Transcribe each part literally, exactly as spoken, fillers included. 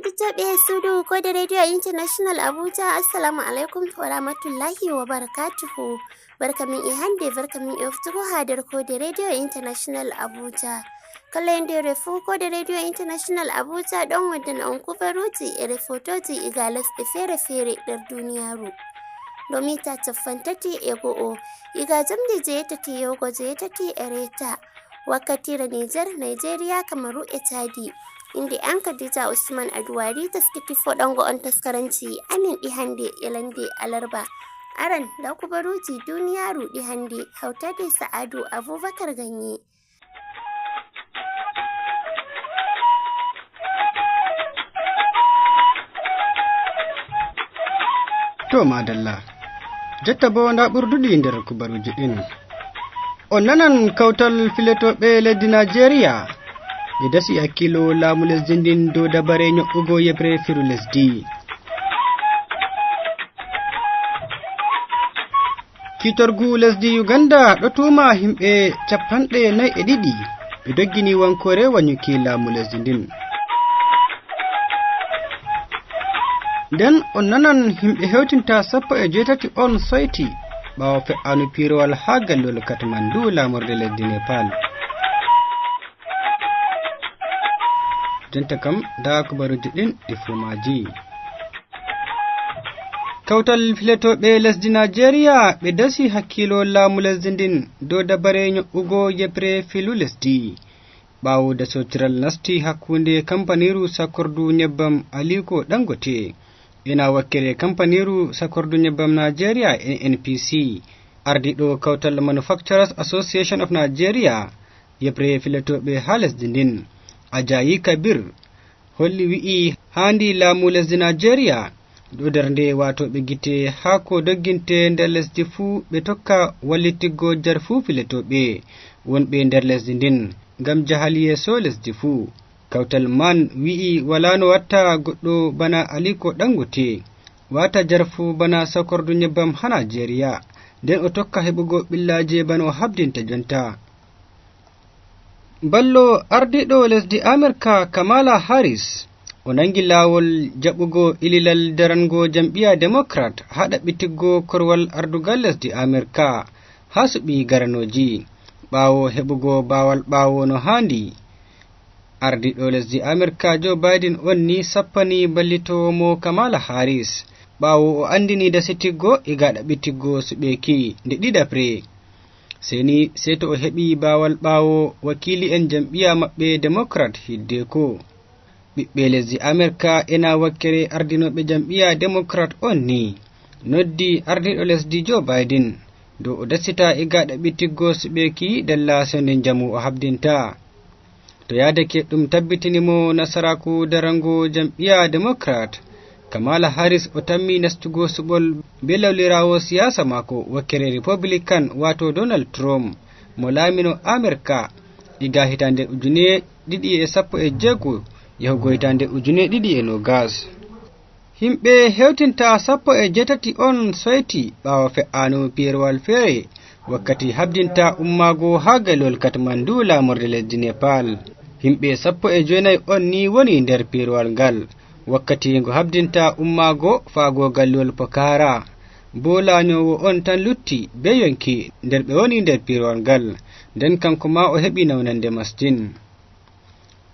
Heɗotooɓe suudu Koode Radio International Abuja, assalamu alaikum wa rahmatullahi wa barakatuhu. Barka min e hannde, barka min e woftugo haa nder Koode Radio International Abuja. Kala e nder fuu, Koode Radio International Abuja ɗon waddana on kubaruuji e refotooji iga lesɗe feere-feere nder duniyaaru. Ɗo mita cappanɗe tati e go'o, iga jamɗe jeetati yahugo jeetati e reeta. Wakkatire Niger, Nigeria, Kamaru e Chadi. Innde am Khadija Usman Aduwari, taskiti foɗango on taskaranji amin ɗi hannde e lannde alarba. Aran, ndaa kubaruuji duniyaaru ɗi hannde, hawtaade Sa'adu Abubakar Ganye. To, madalla. Jotta boo, ndaa ɓurduɗi nder kubaruuji ɗin. On nanan kawtal filetooɓe lesdi Najeriya ɓe dasi hakkiilo laamu lesdi ndin dow dabare nyo'ugo yeɓre firu lesdi. Kiitorgu lesdi Uganda ɗo tuuma himɓe cappanɗe nayi e ɗiɗi ɓe doggini wankoore wanyuki laamu lesdi ndin. Nden on nanan himɓe hewtinta sappo e jeetati on soyti ɓaawo fe'aanu piirowal haa gallol Katmandu, laamorde lesdi Nepal. Jonta kam, ndaa kubaruuji ɗin ɗi fuu maaji. Kawtal filetooɓe lesdi Najeriya ɓe dasi hakkiilo laamu lesdi ndin dow dabare nyo'ugo yeɓre filu lesdi. Ɓaawo dasotiral nasti hakkunde kampaniiru sakordu nyebbam Aliko Dangote ena wakkere kampaniiru sakordu nyebbam Najeriya, N N P C, ardiiɗo kawtal Manufacturers Association of Nigeria, yeɓre filetooɓe haa lesdi ndin, Ajayi Kabir, holli wi'i haandi laamu lesdi Najeriya ɗo darnde waatooɓe gite haa ko dogginte nder lesdi fuu ɓe tokka wallitiggo jarfu filetooɓe wonɓe nder lesdi ndin ngam jahal yeeso lesdi fuu. Kawtal man wi'i walaa no watta goɗɗo bana Aliko Dangote waata jarfu bana sakordu nyebbam haa Najeriya, nden o tokka heɓugo ɓillaaje bana o habdinta jonta. Ballo ardiiɗo lesdi Amirka Kamala Harris o nangi laawol jaɓugo ililal darango jam'iya Democrat haa ɗaɓɓitiggo korwal ardugal lesdi Amirka haa suɓi garanooji, ɓaawo heɓugo baawal ɓaawo no haandi. Ardiiɗo lesdi Amirka Joe Biden on ni sappani ballitoowo mo Kamala Harris, ɓaawo o anndini dasitiggo iga ɗaɓɓitiggo suɓeeki nde ɗiɗaɓre. Sey ni, sey to o heɓi baawal ɓaawo wakiili'en jam'iya maɓɓe Democrat hiddeko. Ɓiɓɓe lesdi Amirka ena wakkere ardinooɓe jam'iya Democrat on ni noddi ardiiɗo lesdi Joe Biden dow o dasita iga ɗaɓɓitiggo suɓeeki dalla soonden njamu o habdinta. To yaadake ɗum tabbitini mo nasaraaku darango jam'iya Democrat, Kamala Harris o tammi nastugo suɓol bee lawliraawo siyaasa maako wakkere Republican, waato Donald Trump, mo laamino Amirka iga hitaande ujune ɗiɗi e sappo e jeego yahugo hitaande ujune ɗiɗi e noogas. Himɓe hewtinta sappo e jeetati on soyti ɓaawo fe'aanu piirowal feere wakkati habdinta ummaago haa galol Katmandu, laamorde lesdi Nepal. Himɓe sappo e jeenayi on ni woni nder piirowal ngal wakkati ngo habdinta ummaago faago galol Pokhara. Bo laanyoowo on tan lutti bee yonki nder ɓe woni nder piirowal ngal, nden kanko ma o heɓi nawnande mastin.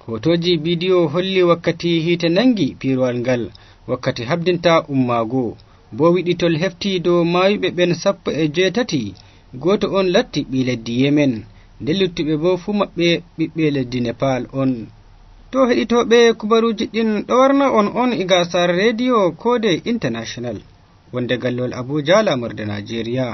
Hootooji bidiyo holli wakkati hiite nangi piirowal ngal, wakkati habdinta ummaago. Bo wiɗitol hefti dow maayuɓe ɓen sappo e jeetati, gooto on latti ɓii leddi Yemen, nde luttuɓe bo fuu maɓɓe ɓiɓɓe leddi Nepal on. To heɗitooɓe, kubaruuji ɗin ɗo warna on on iga Saare Rediyo Koode International, wonde gallol Abuja, laamorde Najeriya.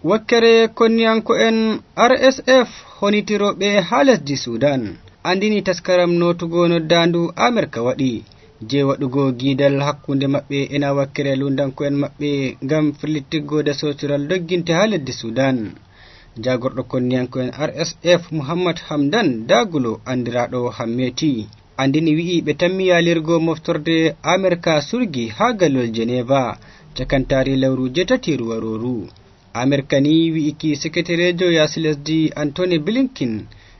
Wakkere konniyanko'en R S F honitirooɓe haa lesdi Sudan anndini taskaram nootugo noddaandu Amerka waɗi, jey waɗugo giidal hakkunde maɓɓe ena wakkere luundanko'en maɓɓe ngam firlittiggo dasootiral dogginte haa lesdi Sudan. Jaagorɗo konniyanko'en R S F Muhammad Hamdan Dagulo anndiraaɗo Hammeti anndini wi'i ɓe tammi yaalirgo moftorde Amerka surgi haa gallol Geneva cakantaari lewru jeetati ruwarooru. Amerka ni wi'iki seketereejo yaasi lesdi Antoni Blinken,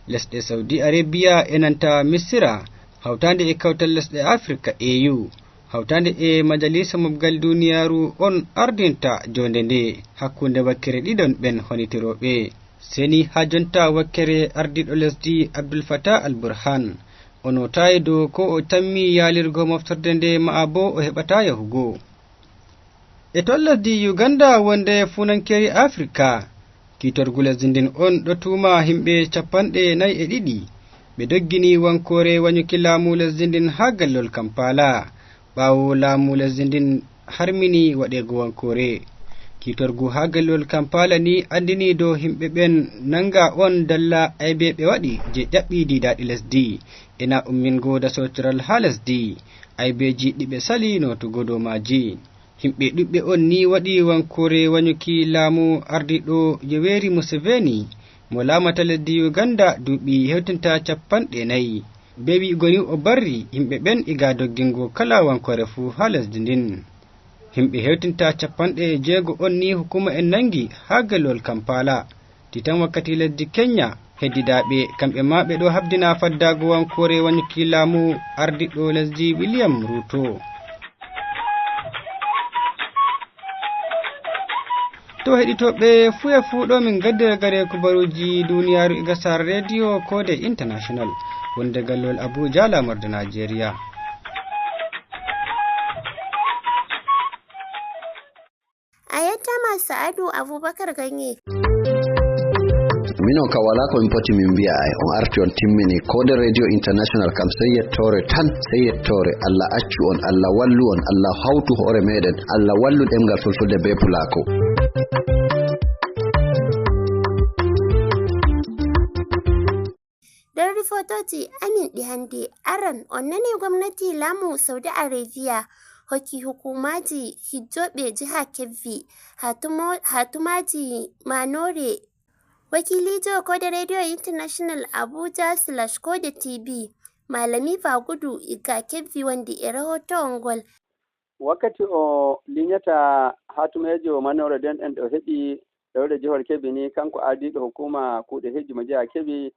lesɗe Saudi Arabia e nanta Misira Hawtaande e kawtal lesɗe Afirka, E U, hawtaande e Majalisa Mobgal Duniyaaru, on ardinta joonde nde hakkunde wakkere ɗiɗon ɓen honitirooɓe. Seni haa jonta wakkere ardiiɗo lesdi Abdul Fatah Al Burhan o nootaay dow ko o tammi yaalirgo moftorde nde, ma'a boo o heɓataa yahugo. E ton lesdi Uganda wonde fuunankeri Afirka, kiitorgu lesdi ndin on ɗo tuuma himɓe cappanɗe nayi e ɗiɗi ɓe doggini wankoore wanyuki laamu lesdi ndin haa gallol Kampala, ɓaawo laamu lesdi ndin harmini waɗeego wankoore. Kiitorgu haa gallol Kampala ni andini dow himɓe ɓen nanga on dalla aybe ɓe waɗi je ƴaɓɓi diidaaɗi lesdi, ena ummingo dasortiral haa lesdi, aybeji ɗi ɓe sali nootugo dow maaji. Himɓe ɗuɗɓe on ni waɗi wankoore wanyuki laamu ardiiɗo Yoweri Museveni, mo laamata lesdi Uganda duuɓi hewtinta cappanɗe nayi. Be wi'ugo ni o barri himɓe ɓen iga doggingo kala wankoore fuu haa lesdi ndin. Himɓe hewtinta cappanɗe jeego on ni hukuma en nangi haa gallol Kampala. Titan wakkati lesdi Kenya, heddidaaɓe kamɓe ma ɓe ɗo habdina faddaago wankoore wanyuki laamu ardiiɗo lesdi William Ruto. To heɗitooɓe fuu e fuu ɗo min gaddira gare kubaruuji duniyaaru e gasar rediyo Kode International wonde gallol Abuja, lamorde Najeriya. A yettama Sa'adu Abubakar Ganye. Minon ka wala ko min poti min mbi'a, ay on arti on timmini. Kode Radio International kam sey yettoore tan, sey yettoore. Allah accu on, Allah wallu on, Allah hawtu hoore meɗen, Allah wallu ɗemngal fulfulde be pulaaku. Nder rifotooji amin ɗi hannde, aran on nani gomnati laamu Saudi Arabia hokki hukumaaji hijjooɓe jiha Kebbi haatumo-, haatumaaji manoore. Wakiliijo Kode Radio International Abuja slash Kode T V, Malami Fagudu Igga Kebbi wondi e rahootowol ngol. Wakkati o linyata haatumeejo manoore nden en ɗo heɓi rewde jihol Kebbi ni, kanko ardiiɗo hukuma kuuɗe hijju mo jeyaa Kebbi,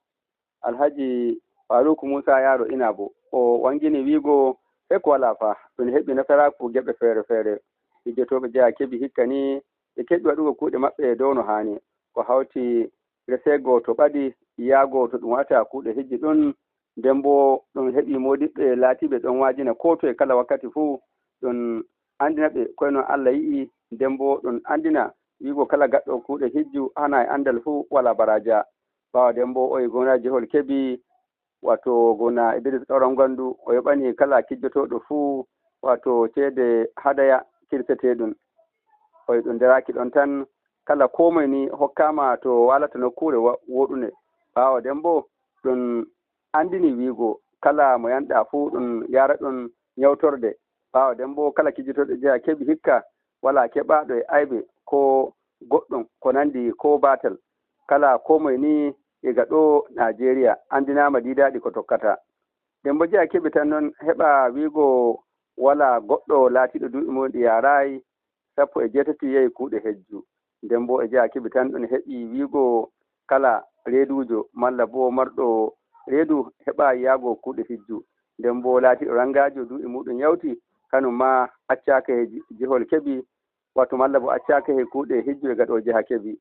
Alhaji Faruku Musa Yaro Inabo, o wangini wiigo he ko walaa fa, ɗum heɓi nasaraaku geɓe feere feere. Hijjotooɓe jeyaa Kebbi hikka ni, ɓe keɓi waɗugo kuuɗe maɓɓe dow no haani. Ko hawti resego to ɓadi, yaago to ɗum waɗata kuuɗe hijju ɗum, nden bo ɗum heɓi moodiɓɓe laatiiɓe ɗon waajina ko toye kala wakkati fuu, ɗum anndina ɓe koye non Allah yi'i, nden bo ɗum anndina wiigo kala gaɗɗo kuuɗe hijju hana e anndal fuu walaa baraaja. Ɓaawo nden bo o e gomnaajo jihol Kebbi, wato gomna Idris Kairou Ngondu, o yoɓani kala kijjotooɗo fuu, wato ceede hadaya kirseteeɗum. O e ɗum daraaki ɗon tan, kala koo moye ni hokkaama to waalata nokkuure wa-, wooɗunde. Ɓaawo nden bo ɗum anndini wiigo kala mo yanɗa fuu ɗum yaara ɗum nyawtorde. Ɓaawo nden bo kala kijjotooɗo jeyaa Kebbi hikka walaa keɓaaɗo e aybe ko goɗɗum ko nanndi ko baatal. Kala koo moye ni iga ɗo Najeriya anndinaama diidaaɗi ko tokkata. Nden bo jeyaa Kebbi tan non heɓa wiigo walaa goɗɗo laatiiɗo duuɓi mum ɗi yaaraay sappo e jeetati yehi kuuɗe hejju. Nden bo e jeyaa Kebbi tan ɗon heɓi wiigo kala reeduujo malla bo marɗo reedu heɓa yaago kuuɗe hijju. Nden bo laatiiɗo rangaajo duuɓi muɗum yawti, kanum ma accaaka he ji-, jihol Kebbi, wato malla bo accaaka he kuuɗe hijju e gaɗo jeha Kebbi.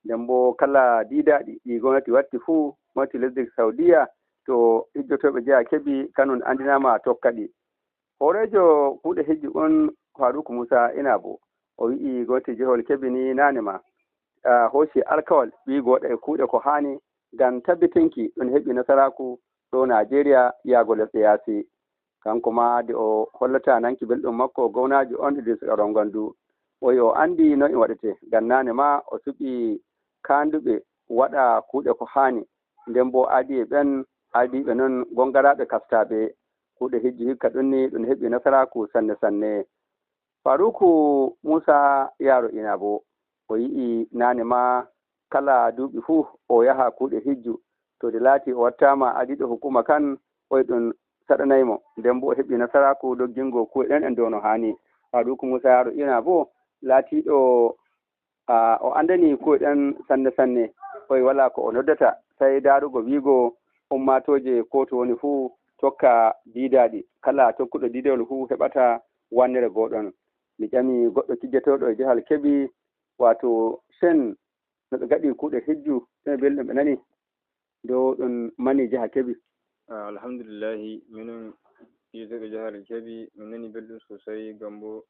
Nden bo kala diidaaɗi ɗi gomnati watti fuu, gomnati lesdi Saudiya, to hijjotooɓe jeha Kebbi, kanum anndinaama tokka ɗi. Hooreejo kuuɗe hijju on, Faruku Musa Inabo, o wi'i gomnati jihol Kebbi ni naane ma, ah, hooci alkawal wiigo waɗa e kuuɗe ko haani ngam tabbitinki ɗum heɓi nasaraaku ɗo Najeriya yaago lesɗe yaasi. Kanko ma de o hollata nanki belɗum makko gomnaajo on Idris Kairou Ngondu. O wi'i o anndi no e waɗete ngam naane ma o suɓi kaanduɓe waɗa kuuɗe ko haani. Nden bo aadiiɓe ɓen, ardiiɓe non gongaraaɓe kastaaɓe. Kuuɗe hijju hikka ɗum ni ɗum heɓi nasaraaku sanne sanne. Faruku Musa Yaro Inabo, o yi'i naane ma kala duuɓi fuu o yaha kuuɗe hijju. To de laati o wattaama ardiiɗo hukuma kan, o yi'i ɗum saɗanay mo. Nden bo o heɓi nasaraaku doggingo kuuɗe ɗen en dow no haani. Faruku Musa Yaro Inabo laatiiɗo a, o anndani kuuɗe ɗen sanne sanne, o wi'i walaa ko o noddata, sey daarugo wiigo ummaatooje ko to woni fuu, tokka diidaaɗi. Kala tokkuɗo diidewol fuu heɓata wannere goo ɗon. Mi ƴami goɗɗo kijjotooɗo e jahal Kebi, waato Sen, no ɓe ngaɗi kuuɗe hijju, ɗume belɗum ɓe nani dow ɗum mani jaha Kebi? Ah, alhamdulillahi, minen kijjotooɓe jahal Kebi, min nani belɗum sosai, ngam bo,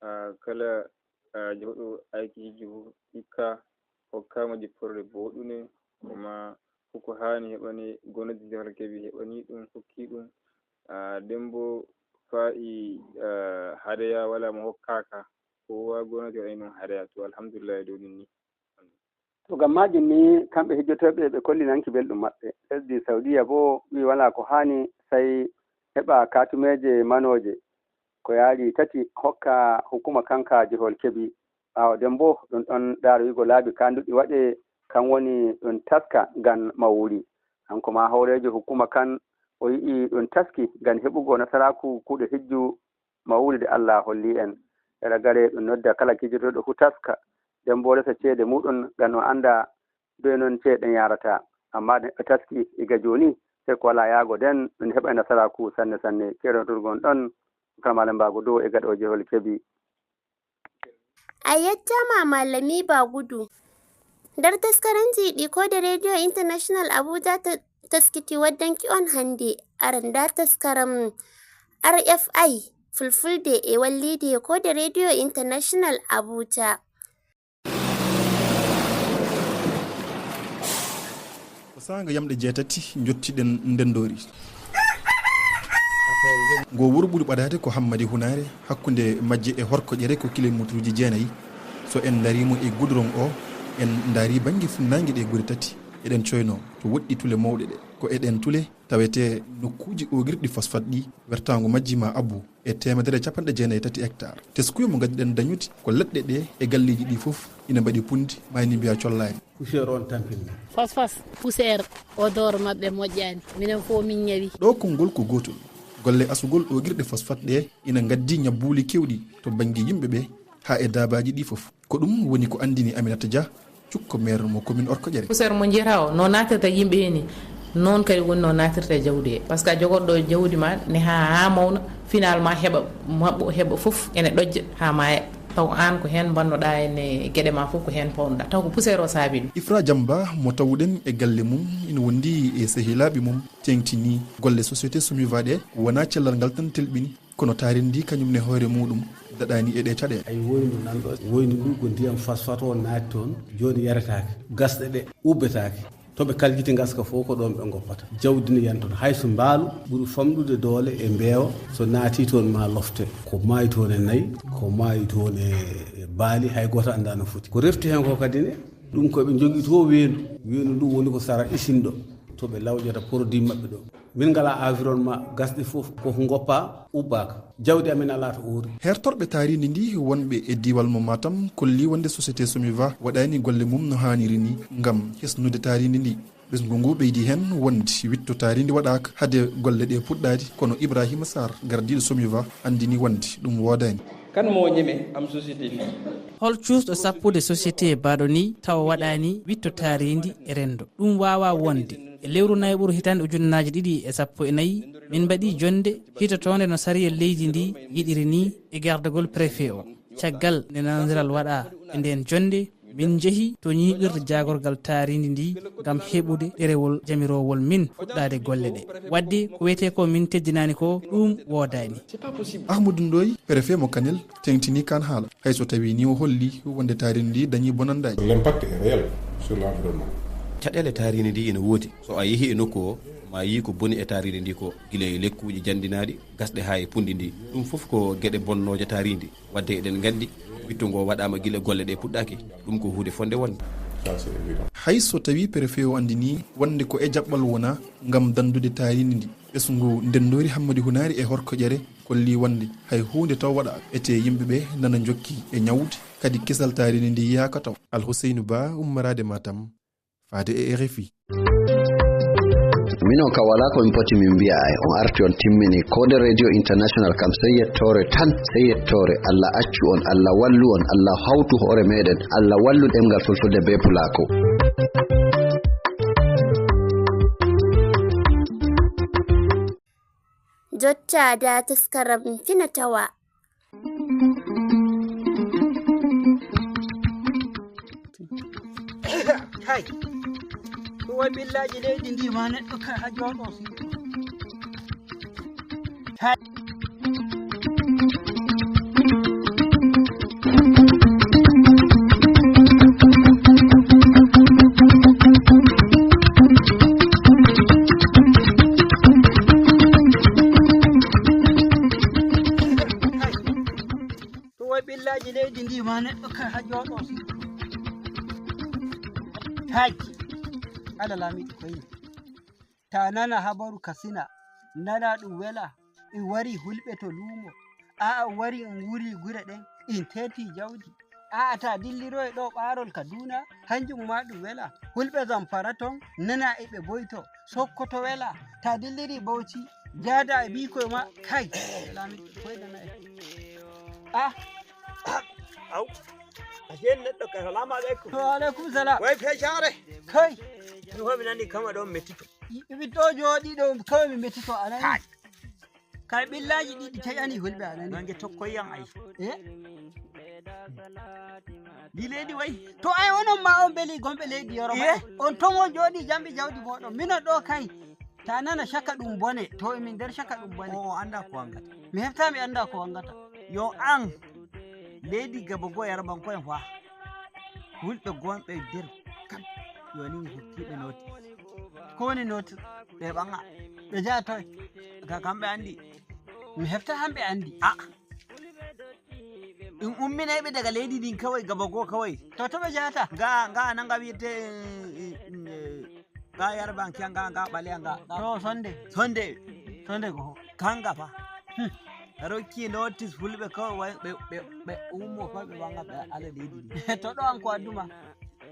ah, kala, ah, jahooɗo aiki hijju fof hikka hokkaama jipporɗe booɗɗuɗe, kuma fof ko haani heɓani gonɗo jahal Kebi heɓani ɗum, hokki ɗum. Ah, nden bo fa'i, ah, hadaya wala mo hokkaaka, kowa gonɗo waɗani ɗum hadaya. To alhamdulillahi dow ɗum ni. To gam maajum ni, kamɓe hijjotooɓe ɓe kolli nanki belɗum maɓɓe. Lesdi Saudiya boo wi'i walaa ko haani, sey heɓa kaatumeeje manooje ko yaari tati hokka hukuma kan ka jahol Kebi. Ɓaawo nden boo, ɗum ɗon daaroyigo laabi kaanduɗi waɗe, kan woni ɗum taska ngam mawri. Hanko maa hooreejo hukuma kan, o yi'i ɗum taski ngam heɓugo nasaraaku kuuɗe hijju mawri ɗe Allah holli en. E ragare ɗum nodda kala kijjotooɗo fuu taska, nden boo resa ceede muuɗum ngam o annda bee non ceede ɗen yaarata. Ammaa neɗɗo taski iga jooni, sey ko walaa yaago nden, ɗum heɓay nasaraaku sanne sanne. Keerotol gon ɗon, kala Malam Baago Dow e gaɗo jahol Kebi. A yettaama Malami Bagudu. Nder taskaranji ɗi Koode Radio International Abuja ta-, taskiti waddanki on hannde, aran nda taskaram R F I Fulfulde e walliide Koode Radio International Abuja. Ko saanga yamɗe jeetati njottiɗen Ndenndoori. Ngo wuro ɓuri ɓadaade ko Hammadi Hunaare, hakkunde majje e Horkoƴere ko kilomeetruuji jeenayi. So en ndarii mo e gudron o, en ndarii bannge funnaange ɗe gure tati. Eɗen coynoo to woɗɗi tule mawɗe ɗe. Ko e ɗen tule tawetee nokkuuji oogirɗi fosfat ɗi, wertaango majji maa abbu e teemedere e capanɗe jeenayi e tati hectare. Teskuya mo ngadduɗen dañude ko leɗɗe ɗe e galleeji ɗi fof ina mbaɗi punndi, maa ene mbiya collaani. Poussière on tampinta. Fas fas, poussière, odeur maɓɓe moƴƴaani. Minen fof min ñawi. Ɗo konngol ko gootol. Golle asugol oogirɗe fosfat ɗe ina ngaddi ñabbuuli keewɗi to bannge yimɓe ɓe haa e daabaaji ɗi fof. Ko ɗum woni ko anndini Aminata Dia, cukko maire mo commune Orkoƴere. Poussière mo njiyata o, no naatirta yimɓe he ni, noon kadi woni no naatirta jawdi he. Parce que a jogotɗo jawdi ma ne haa, haa mawna, finalement heɓa maɓɓo, heɓa fof ene ɗojja haa maaya. Taw aan ko heen mbannoɗaa heen e geɗe ma fof ko heen pawnoɗaa. Taw ko poussière o saabi ɗum. Ifra Jamba mo tawuɗen e galle mum ina wondi e sehilaaɓe mum teeŋtini golle société Somiva ɗe wonaa cellal ngal tan telɓini. Kono taarindi kañum ne hoore muuɗum daɗaani e ɗee caɗeele. Ay woynu nan ɗo, woynu ndu ko ndiyam fosfat o naati toon, jooni yaretaake. Gasɗe ɗe ubbetaake. To ɓe kaljiti ngaska fof ko ɗoon ɓe ngoppata. Jawdi ne yantoto. Hay so mbaalu ɓuri famɗude doole e mbeewa, so naati toon ma lofte. Ko maayi toon e nayi, ko maayi toon e, e baali, hay gooto anndaa no foti. Ko refti heen ko kadi ne, ɗum ko ɓe njogii to weendu. Weendu ndu woni ko sara isin ɗo, to ɓe lawƴata produit maɓɓe ɗo. Min ngalaa environnement, gasɗe fof ko ngoppa, ubbaaka. Jawdi amin alaa to oori. Hertorɓe taarindi ndi wonɓe e diiwal mo Matam kolli wonde société Somiva waɗaani golle mum no haaniri ni ngam hisnude taarindi ndi. Ɓesngu ngu ɓeydi heen wonde witto taarindi waɗaaka hade golle ɗe puɗɗaade, kono Ibrahima Sarr, gardiiɗo Somiva, anndini wonde ɗum woodaani. Kan moo ñeme am société fii? Hol cuusɗo sappude société baɗo ni tawa waɗaani witto taarindi e renndo? Ɗum waawaa wonde. E lewru nayaɓuru hitaande ujunnaaje ɗiɗi e sappo e nayi, min mbaɗi jonnde hitotoonde no sariya leydi ndi yiɗiri ni e gardagol préfet o. Caggal nde nanondiral waɗaa e ndeen jonnde, min njehi to ñiiɓirde jaagorgal taarindi ndi ngam heɓude ɗerewol jamiroowol min fuɗɗaade golle ɗe. Waɗde ko wiyetee ko min teddinaani ko, ɗum woodaani. Ahmadou Ndoye, préfet mo Kanel, teeŋtini kaan haala, hay so tawii ni o holli wonde taarindi ndi dañii bonandaaji. L'impact est réel sur l'environnement. Caɗeele taarindi ndi ina woodi. So a yehii e nokku o, ma yii ko boni e taarindi ndi ko gila e lekkuuji janndinaaɗi, gasɗe haa e punndi ndi. Ɗum fof ko geɗe bonnooje taarindi. Wadde eɗen nganndi, witto ngo waɗaama gila golle ɗe puɗɗaaki. Ɗum ko huunde fotnde wonde. Ça, c'est évident. Hay so tawii préfet o anndinii wonde ko e jaɓɓal wonaa ngam danndude taarindi ndi, ɓesngu Ndenndoori Hammadi Hunaari e Horkoƴere kolli wonde hay huunde taw waɗaaka. Etee yimɓe ɓe nana njokki e ñawde, kadi kisal taarindi ndi yiyaaka taw. Alhuseynu Ba, ummaraade Matam, faade e R F I. Minon ka walaa ko min poti min mbiya ay. On arti on timmini. Koode Radio International kam sey yettoore tan, sey yettoore. Allah accu on, Allah wallu on, Allah hawtu hoore meɗen, Allah wallu ɗemngal Fulfulde bee Pulaaku. Jotta da taskaram fina tawa. Kai, ko wai billaji leydi ndi ma neɗɗo ka ha joɗo si. Kai. Ko wai billaji leydi ndi ma neɗɗo ka ha joɗo si. Kai. Ala lamiɗo koyni. Ta nana habaru kasina, nana ɗum wela, in wari hulɓe to luumo. A'a, wari in wuri gure ɗen, in teeti jawdi. A'a, ta dilliro e ɗo ɓaarol Kaduna, hanjum ma ɗum wela. Hulɓe Zamfara ton, nana e ɓe boyto, Sokoto wela. Ta dilliri Bauchi, jaada e bikoy ma, kai. Lami, koy nana e. Ah, Aw, ashe neɗɗo ka. Salamu alaikum. Wa alaikum salam. Wai feshare. Kai. Ɗum homi nani kama ɗon mettito. Ɓiɗɗo jooɗi ɗo kawai mi mettito a nani. Kai ɓillaji ɗiɗi taƴani hulɓe a nani. Nange tokkoyan ai. Eh? Ndi leydi wai. To ai onon ma on beli gomɓe leydi yoro Eh? On ton on jooɗi jamɓe jawdi moɗon. Minon ɗo kai. Ta nana shaka ɗum bone. To emin nder shaka ɗum bone. O anda ko angata. Mi hefta mi anda ko angata. Yo an leydi gaba go yarbankoen fa. Hulɓe gonɓe nder kam. Yo ni hokkiɓe noti. Ko woni noti? Ɓe ɓanga. Ɓe jaa toy. Ga kamɓe andi. Mi hefta hamɓe andi. A. In umminayɓe daga leydi ndin kawai gaba go kawai. To to ɓe jata. Ga ga nanga wiyete ga yarbankiya ga ga ɓaleya ga. To sonde. Sonde. Sonde go. Kanga fa. Rokki notice fulɓe kawai ɓe ɓe ɓe ummo fa ɓe ɓanga ɓe ala leydi ndi. To ɗo an ko adduma.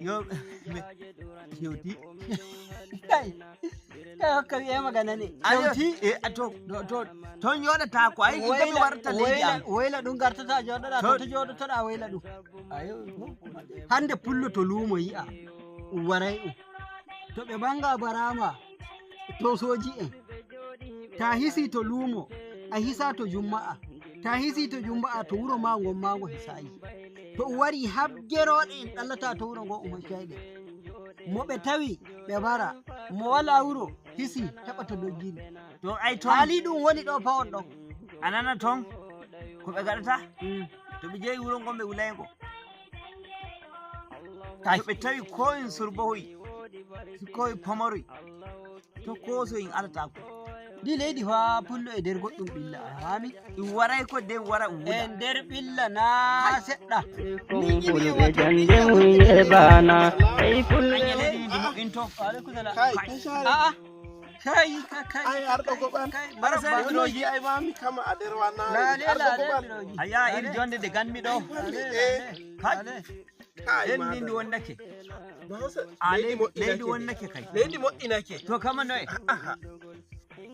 Yo ɓe hewti. Kai. Kai hokka wiyema ganane. Hewti. E a to to to ton yoɗata ko ai in kami warta leydi am. Woyla ɗum gartata joɗoɗa to to joɗotoɗa woyla ɗum. Ayo. Hande pullo to luumo yi'a. Waray um. To ɓe ɓanga barama. To soji en. Ta hisi to luumo. A hisa to jumma'a. Ta hisi to jumma'a to wuro ma ngon mago hisayi. To o wari habgeroɗe en ɗallata to wuro ngo um hoccayɗe. Mo ɓe tawi ɓe mbara. Mo wala wuro hisi heɓa to doggiɗi. To ai ton. Haali ɗum woni ɗo pawon ɗon. A nana ton ko ɓe gaɗata. To ɓe jeeyi wuro ngon ɓe wulaygo. To ɓe tawi ko en sorbohoy ko en pomoroy. To koso en alatako. Ndi leydi fa pullo e nder goɗɗum ɓilla a faami. Ɗum waray ko nden wara wuda. E nder ɓilla na seɗɗa. Min yiɗi wata ɓilla wonde. Bana. Ey pullo. Anya leydi ndi moƴƴinto. Aleykum salam. Kay peshare. A'a. Kay kay kay. Ay arɗo goɓan. Kay marasa Arɗo ji ay mami kama a nder wannare. Lale Arɗo lale goɓan. biroji. A yaa iri jonde de ganmi ɗo. Eh. Kay. Lale. Kay Nden ma. Ndi ndi wonnake. Basa. A Leydi leydi moƴƴinake. wonnake kay. Leydi moƴƴinake. To kama noye. Aha.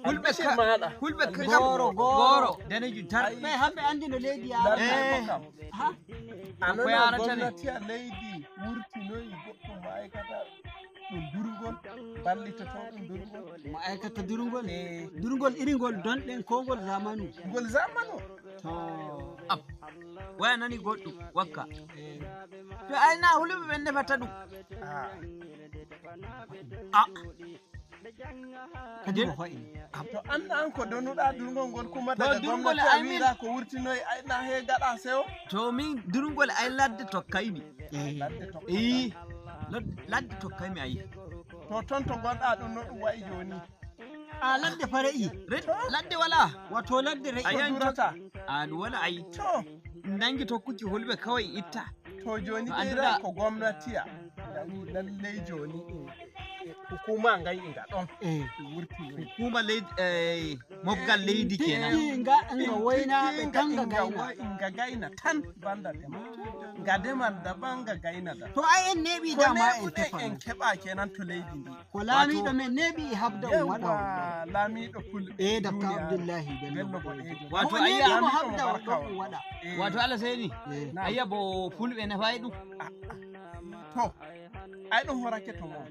Hulɓe Albishir maɗa. Hulɓe Goro goro. Daneju tar. Mais hamɓe andi no leydi Lamɗo yaara. kam. Ha? A Ko nana yarata ne? Gomnati a leydi wurtinoyi goɗɗo ma'aikata ɗum durgol ballitoto ɗum durgol. Ma'aikata durgol. Eh. Durgol iri ngol donɗen ko ngol zamanu. Ngol zamanu. To. Waya nani goɗɗum wakka. To ay na hulɓe ɓen nefata ɗum. Ah. A Kadi mo hoyi. To anna an ko donuɗa durgol ngol kuma To daga durgol gomnati ay a min. Wira ko wurtinoyi ay na he gaɗa sewo. To min durgol ay ladde tokkaymi. Ladde tokko. Eyi. Lad- Ladde tokkaymi ayi. To ton to gonɗa ɗum no ɗum wayi joni. A ladde fare'i. Red ladde wala. Wato ladde re'i. Ayi Ko an durata. A ɗum wala ayi. To Nangi tokkuki hulɓe kawai itta. to joni To ɓeyra annduɗa- ko gomnatiya. Lallai joni ɗum hukuma ngai inga ɗon. Eh. Ɗum wurtinoyi. Hukuma leydi eh, mobgal leydi kenan. Tiggi nga nga woynaɓe tan nga gayna. Nga gayna tan banda dema. Nga demal daban nga gayna da. To ai en neɓi Ko dama en neɓuɗe en tefano. Keɓa kenan to leydi ndi. Ko laamiɗo men neɓi e habda on waɗa on ɗo. Yawwa lamiɗo pul. E dakka Duniya. Abdullahi Bello Bello Boɗejo. Boɗejo. Wato Ko o neɓi ayya- mo Lamiɗo habda on barka ɗo on. on waɗa. Eh, Wato Alaseni. Eh. Ayya bo fulɓe nafai ɗum. To, ay ɗum horake to mon.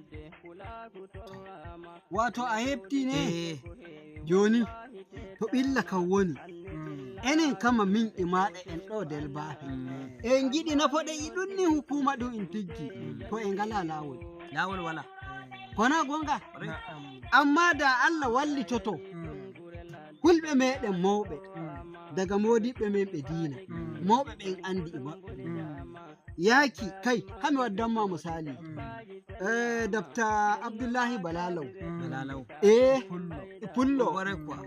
Wato a heɓti ne? Eh. Joni, to ɓilla kan woni. Mm. Enen kama min e maɗa en ɗo Del Bafe. Mm. En jiɗi nafoɗe i ɗum ni hukuma ɗum in tiggi. Mm. To e ngala lawol. Lawol wala. Kona gonga? Na'am. Amma da Allah wallitoto. Mm. Hulɓe meɗen mawɓe. Mm. Daga modiɓɓe men ɓe diina. Mm. Mawɓe ɓen andi e maɓɓe. Mm. Yaaki, kay, hami waddanma misali. Mm. Eh, Dr. Abdullahi Balalaw. Mm. Balalaw. Eh, Pullo. Pullo. Kwarai kuwa.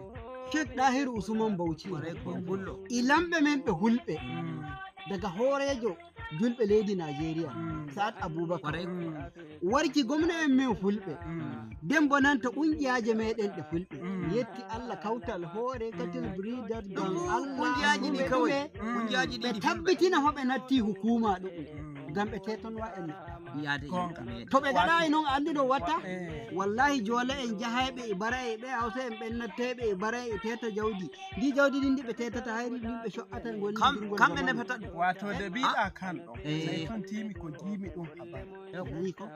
Sheikh Dahir Usman Bauchi. Kwarai kuwa, Pullo. I lamɓe men ɓe hulɓe. Mm. Daga hooreejo julɓe leydi Najeriya, Mm. Sa'ad Abubakar. Kwarai kuwa. Mm. Warki gomna en men fulɓe. Mm. Den bo nanta ƙungiyaaje meɗen ɗe fulɓe. Mm. Yetti Allah kawtal hoore, katil Mm. bridal, Ɗum gam Allah, kungiyaaji ɗi ɗume kawai. ɗume. Mm. Kungiyaaji ɗi Ɓe ɗi fulɓe. tabbitina hoɓe natti hukuma ɗu'u. Mm. Gam ɓe tetonwa en. Yaade Gonga. en. To ɓe gaɗayi non, anndi no watta? Eh. Wallahi, joola en jahayɓe e bara e ɓe, hawsa en ɓen nattayɓe e bara e teta jawdi. Ndi jawdi ndi ndi ɓe tetata, hayri ndi ɓe co'ata ngol Kam-, ndi ngol kamɓe zamanu. nefata ɗum. Wato de Ah. biɗa kan ɗo. Eh. Sai tun timi ko jimi ɗum habaru. Ni ko?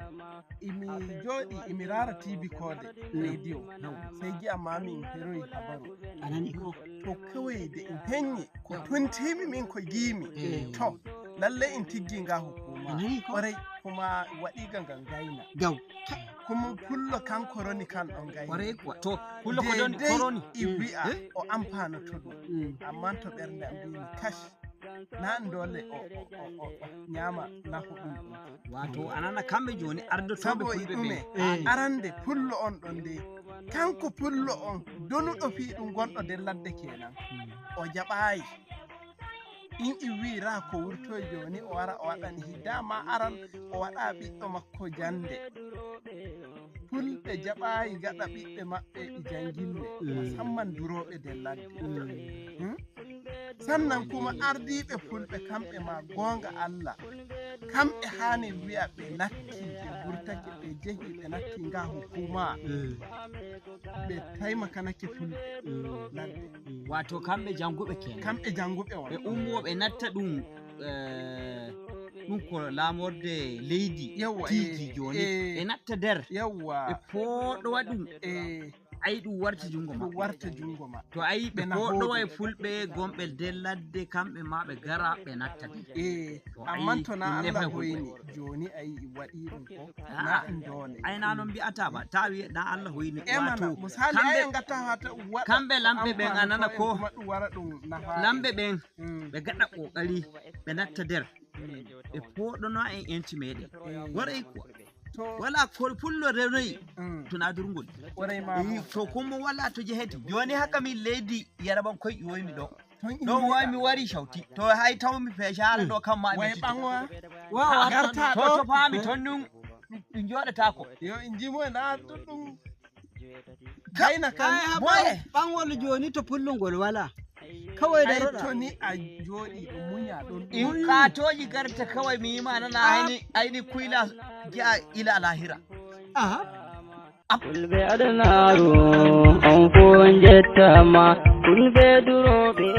Imi jooɗi, imi raara T V koode, Mm. radio. No. Sai gi'a mami in heroyi habaru. A nani ko? To kawai da in henyi, ko Eh. tun timi min ko jimi. Eh. To, lalle in tiggi nga hukuma. A nani ko? Kwarai, kuma waɗi ga nga ngaina. Gaw. Kuma pullo kan koroni kan ɗon ngaina. Kwarai kuwa. To, pullo ko don Daidai koroni. i Mm. wi'a Eh? o amfana to ɗum. Mm. Amma to ɓernde am mbimi kash. Na ɗum dole o, o, o, o, o ñaama nafu ɗum ɗum. Wato a nana kamɓe joni ardotoɓe Sabo e fulɓe ɗume? ɓe. Eh. Arande pullo on ɗon de. Kanko pullo on donuɗo fii ɗum gonɗo nder ladde kenan. Hmm. O jaɓaayi. In i wi'ira ko wurtoy joni o wara o waɗani hidda ma aran o waɗa ɓiɗɗo makko jande. Fulɓe jaɓaayi gaɗa ɓiɓɓe maɓɓe e jangille, Mm. musamman durooɓe nder ladde. Mm. Hmm? Sannan kuma ardiiɓe fulɓe kamɓe ma goonga Allah, kamɓe haani wi'a ɓe natti, ɓe wurtake, ɓe jehi, ɓe natti nga hukuma. Mm. Ɓe taimakanake fulɓe Mm. ladde. Wato kamɓe janguɓe kenan. Kamɓe janguɓe on. Ɓe ummo ɓe natta ɗum, eh, ɗum ko laamorde leydi Yawwa, tigi eh, joni. eh. Ɓe natta nder. Yawwa. Ɓe fooɗowa ɗum. Eh. Ayi ɗum warti jungo Ɗum maɓɓe. warta jungo maɓɓe. To ayi ɓe Ɓe na fooɗowa e hooɗi. Fulɓe gonɓe nder ladde kamɓe ma ɓe gara ɓe natta nder. Eh, To amma ayi to na ɗum Allah nefa hoyni, fulɓe. Joni ayi waɗi ɗum ko. Ah. Na ɗum dole. Ay na non mbi'ata ba, ta wi'e na Allah hoyni. E mana, Wato, misali kamɓe, ay en gatta ha ta waɗa kamɓe lamɓe ɓen amfani anana ko ko. en kuma ɗum wara ɗum nafa Lamɓe en. ɓen, Mm. ɓe gaɗa ƙoƙari, ɓe natta nder. Mm. Ɓe fooɗono en enci meɗen. Mm. Waɗay ko. To Wala ko pullo renoyi Mm. to na durngol. Waɗay ma Eyi, mo. To kuma wala to jeheti. Joni haka min leydi Yaraban koy ƴiwoymi ɗo. Ton Ɗo inda. Way mi wari shauti. To hay taw mi feshare ɗo kamma mi Way ɓangowa. Wa, wa, Garta to, ɗo. To faami ton nun ɗum joɗatako. Yo in jimo na ɗuɗɗum. Kayna kan. Ay, ha Boye. Ɓan-, ɓanwol joni to pullungol wala. Kawai da Ay roɗa. To ni a joɗi ɗum munya ɗum. In katoji garta kawai mi yima nana Ah. Aini, aini kuila ja ila lahira. Aha. Fulɓe adanaru, on fof on njettaama, fulɓe durooɓe.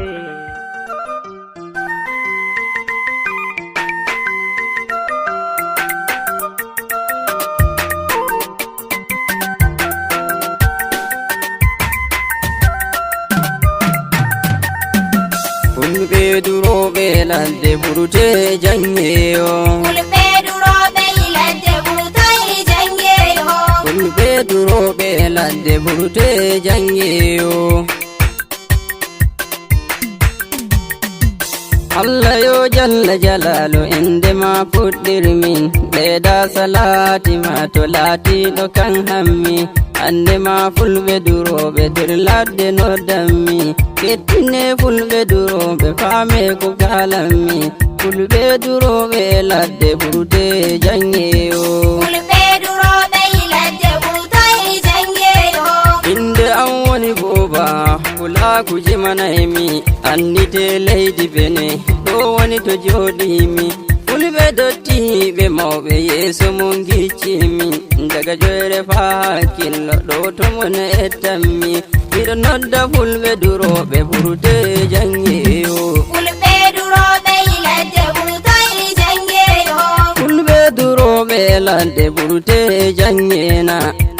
Fulɓe durooɓe ladde burtee janngeeyo. Fulɓe durooɓe ladde burtee janngeeyo. Fulɓe durooɓe ladde burtee janngeeyo. Allah yo jalla jalaalu, innde ma fuɗɗirmi, ɓeyda salaati ma to laatiiɗo kan hammi. Annde ma fulɓe durooɓe nder ladde noddanmi. Kettine fulɓe durooɓe, faame ko kaalanmi. Fulɓe durooɓe e ladde burtee janngeeyo. Fulɓe durooɓe e ladde burtee janngeeyo. Innde am woni Buuba, pulaaku jimanaymi. Annditee leydi Bene, ɗo woni to jooɗiimi. Fulɓe dottiiɓe mawɓe yeeso mon ngiccimi. Daga joyre faa hakkillo ɗo to mon ettanmi. Miɗo nodda fulɓe durooɓe burtee janngeeyo. Fulɓe durooɓe e ladde burtee janngeeyo. Fulɓe Ɓe ladde ɓurte janngena,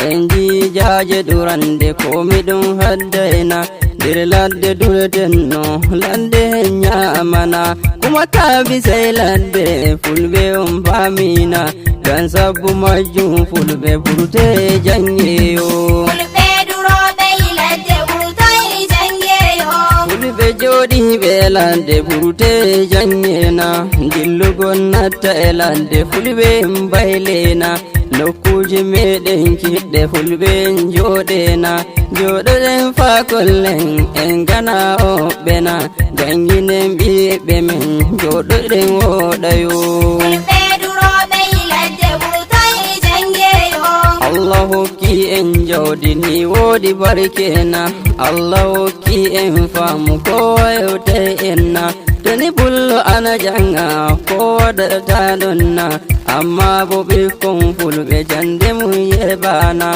en jii jaaje ɗurande ko miɗum haddayna. Nder ladde dureten no, ladde en ñaamana. Kuma taabi sey ladde, fulɓe on paamina. Ngam sabbu majjum fulɓe ɓurte janngeyo. Fulɓe durooɓe e ladde ɓurtoy janngeyo. Fulɓe jooɗiiɓe e ladde ɓurte janngena. Dillugol natta e ladde fulɓe en mbaylena. Nokkuuje meɗen kiɗɗe fulɓe en jooɗena. Jooɗoɗen faa kollen en gana hoɓɓena. Jannginen ɓiɓɓe men jooɗoɗen wooɗayo. Fulɓe durooɓe e ladde ɓurtoy janngeyo. Allah hokki en jawdi ni woodi barkena. Allah hokki en faamu ko wayotay enna. To ni pullo ana jannga ko waɗata ɗonna. Amma bo ɓikkon fulɓe jannde mum yeɓana.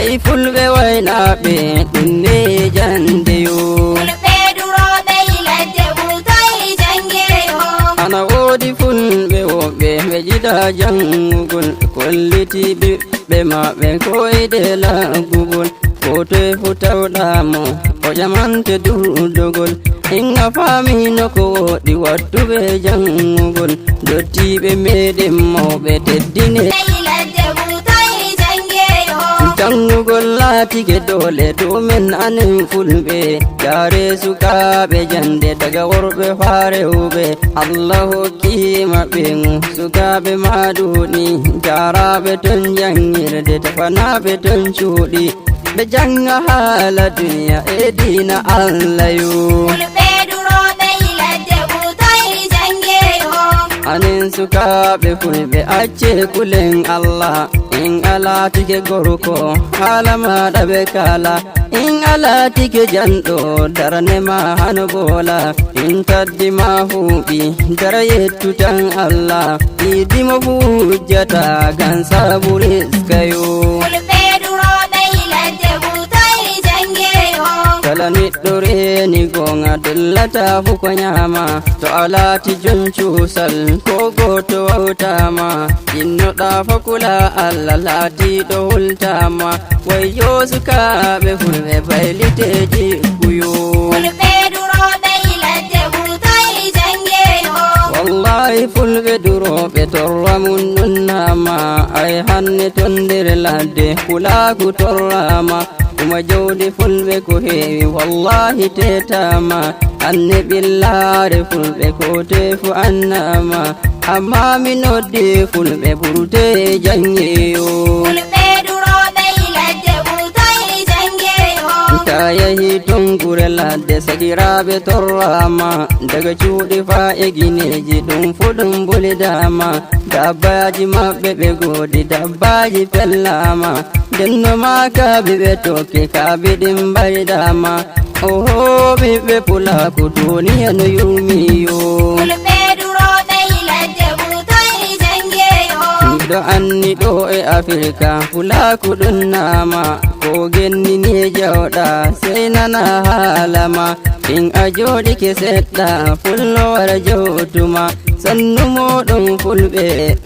Ey fulɓe waynaaɓe ɗum ne janndeyo. Fulɓe durooɓe e ladde ɓurtoy janngeyo. Ana woodi fulɓe woɓɓe ɓe jiɗa janngugol, kolliti ɓiɓɓe maɓɓe koyɗe laggugol. Ko toye fu tawɗa mo, o ƴamante duɗugol. En a faamino ko woɗi wattuɓe janngugol. Dottiiɓe meɗen mawɓe teddine. Ey ladde ɓurtoy janngeyo. Janngugol laatike doole to men anen fulɓe. Yaare sukaaɓe jannde daga worɓe faa rewɓe. Allah hokki maɓɓe ngu sukaaɓe maaɗuɗi. Jaaraaɓe ton janngirde, tefanaaɓe ton cuuɗi. Ɓe jannga haala duniya e diina Allah yo. Fulɓe durooɓe e ladde ɓurtoy janngeyo. Anen sukaaɓe fulɓe, acce kulen Allah. In a laatike gorko, haala maaɗa ɓe kaala. In a laatike janɗo, darne ma hano boola. In taddi ma huuɓi, dara yettu tan Allah. Iidi mo fu hujjata, ngam saabu riskayo. Fulɓe durooɓe e ladde ɓurtoy janngeyo. Kala neɗɗo reeni gooŋa, dollata fu ko ñaama. To a laati jom cuusal, ko gooto wawtaama. Innoɗaa fokula Allah laatiiɗo hultaama. Wayyo sukaaɓe fulɓe baylite jikkuyo. Fulɓe durooɓe e ladde ɓurtoy janngeyo. Wallaahi fulɓe durooɓe torra mum ɗum naama. Ay hanne ton nder ladde pulaaku torraama. Kuma jawdi fulɓe ko heewi wallaahi teetaama. Anne ɓillaare fulɓe ko teefu annaama. Amma mi noddi fulɓe ɓurte janngeyo. Fulɓe durooɓe e ladde ɓurtoy janngeyo. Ta yahi ton gure ladde sagiraaɓe torraama. Daga cuuɗi faa e gineeji ɗum fu ɗum bulidaama. Dabbaaji maɓɓe ɓe goodi dabbaaji pellaama. Denno maa kaabi ɓe tokke kaabi ɗin mbaydaama. Oho ɓiɓɓe pulaaku duniya no yurmiyo. Fulɓe durooɓe e ladde ɓurtoy janngeyo. Miɗo anni ɗo e Afirka pulaaku ɗum naama. Ko genni ni jawɗa sey nana haala ma. In a jooɗike seɗɗa pullo wara jowtuma. Sannu mooɗon fulɓe,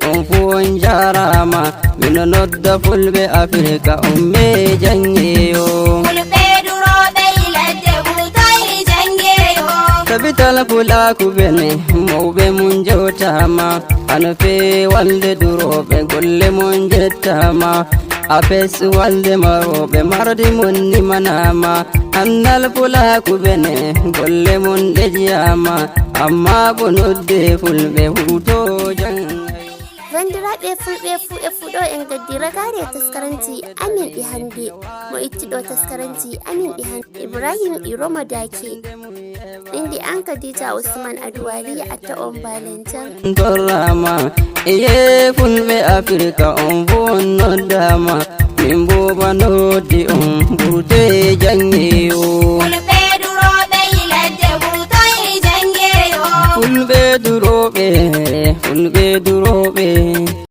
on fu on jaaraama. Mino nodda fulɓe Afirka, on mee janngeyo. Fulɓe durooɓe e ladde ɓurtoy janngeyo. Tabital pulaaku bene, mawɓe mum jewtaama. Hano fee walde durooɓe, golle mum jettaama. Apes walde marooɓe, mardi mum nimanaama. Annal pulaaku bene, golle mum ɗejiyaama. Amma ko nodde fulɓe huuto janngayo. Banndiraaɓe fulɓe fuu e fuɗo en gaddi ragaare taskaranti amin ɗi hannde. Mo itti ɗo taskaranti amin ɗi hannde, Ibrahim Iroma Dake. Inde an Khadija Usman Aduwali, a taƴo on baalen jam. Torraama, eye fulɓe Afirka on fof on noddaama. Min Buuba noddi on, ɓurte janngeyo. Fulɓe durooɓe e ladde ɓurtoy janngeyo. Fulɓe durooɓe, fulɓe durooɓe.